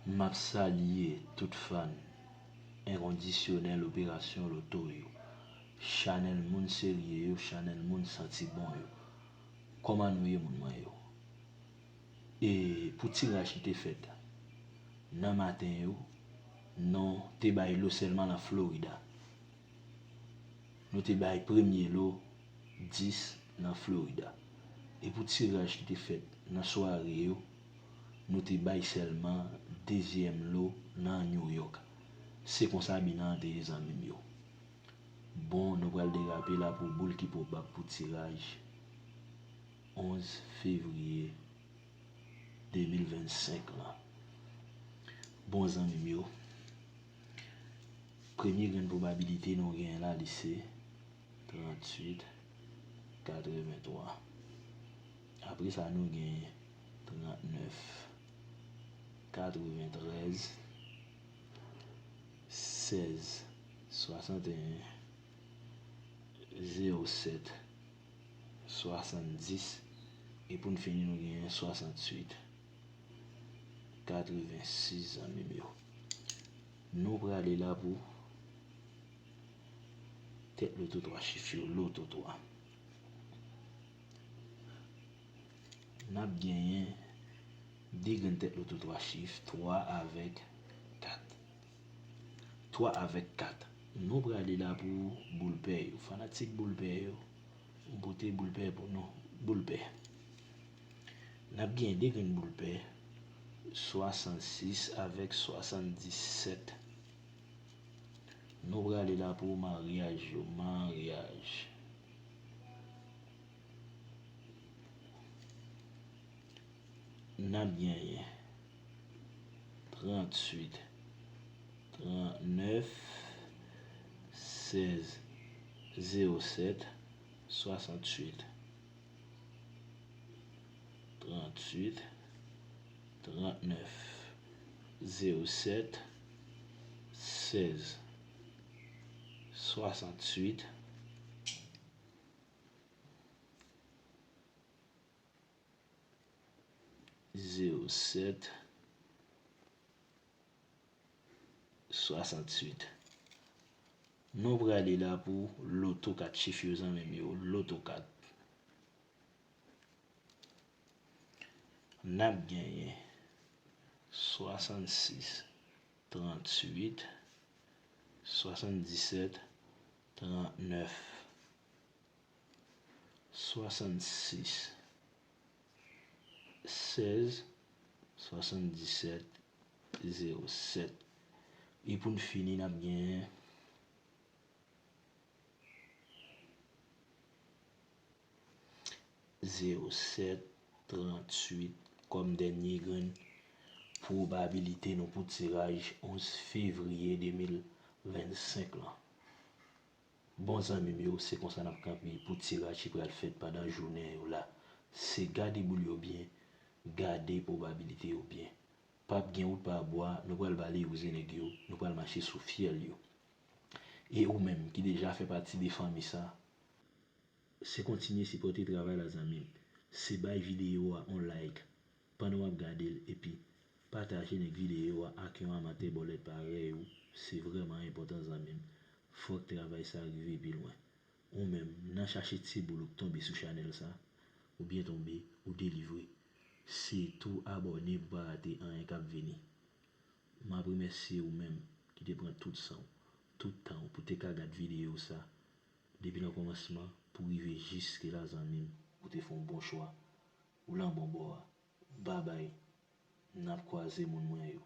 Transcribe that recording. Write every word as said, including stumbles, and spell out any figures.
M ap salye tout fan enkondisyonèl operasyon loto yo, chanèl moun serye yo, chanèl moun santi bon yo. Kòman nou ye, moun mwen yo? E pou tiraj ki te fèt nan maten yo, nou te bay lo sèlman nan Florida. Nou te bay premye lo dis nan Florida. E pou tiraj ki te fèt nan sware yo, nou te bay sèlman dezyèm lo nan New York. Se konsa bilan an te ye, zanmi m yo. Bon, nou pral derape la pou boul ki pwobab pou tiraj onz fevriye de mil vennsenk lan. Bon, zanmi m yo, premye grenn pwobabilite nou genyen la, li se tranntuit, katrevenntwa. Apre sa, nou genyen trannèf, katreventrèz, sèz, swasanteyen, zewo sèt, swasanndis, e pou n fini, nou genyen swasantuit, katrevensis, zanmi m yo. Nou prale la pou tèt loto twa chif yo, loto twa. N ap genyen de grenn tèt loto twa chif, twa avèk kat. Twa avèk kat. Nou prale la pou boul pè yo. Fanatik boul pè yo, m pote boul pè pou nou. Boul pè. N ap genyen de grenn boul pè, swasannsis avèk swasanndisèt. Nou prale la pou maryaj yo, maryaj. N ap genyen tranntuit, trannèf, sèz, zewo sèt, swasantuit, tranntuit, trannèf, zewo sèt, sèz, swasantuit, zewo sèt, swasantuit. Nou prale la pou loto kat chif yo, zanmi m yo, loto kat. N ap genyen swasannsis, tranntuit, swasanndisèt, trannèf, swasannsis, sèz, swasanndisèt, zewo sèt. E pou n fini, n ap genyen zewo sèt, tranntuit kòm dènye grenn pwobabilite nou pou tiraj onz fevriye de mil vennsenk lan. Bon, zanmi m yo, se konsa n ap kanpe pou tiraj ki pral fèt pandan jounen yo la. Se gade boul yo byen, gade pwobabilite yo byen. P ap gen wout pa bwa, nou pral ba lewouze nèg yo, nou pral mache sou fyèl yo. E ou menm ki deja fè pati de fanmi sa, se kontinye sipòte travay la, zanmi m. Se bay videyo a on like pandan w ap gade l, epi pataje link videyo a ak yon amatè bòlèt parèy ou. Se vrèman enpòtan, zanmi m. Fòk travay sa rive pi lwen. Ou menm, nan chache ti boul ou k tonbe sou chanèl sa, ou byen tonbe, ou delivre. Se tou abòne pou pa rate anyen k ap vini. M ap remèsye ou menm ki te pran tout san w, tout tan w pou te ka gad videyo sa, depi nan kòmansman pou rive jiske la, zanmi m, ou te fè yon bon chwa, ou lan bon bò a. Babay, n ap kwaze, moun mwen yo.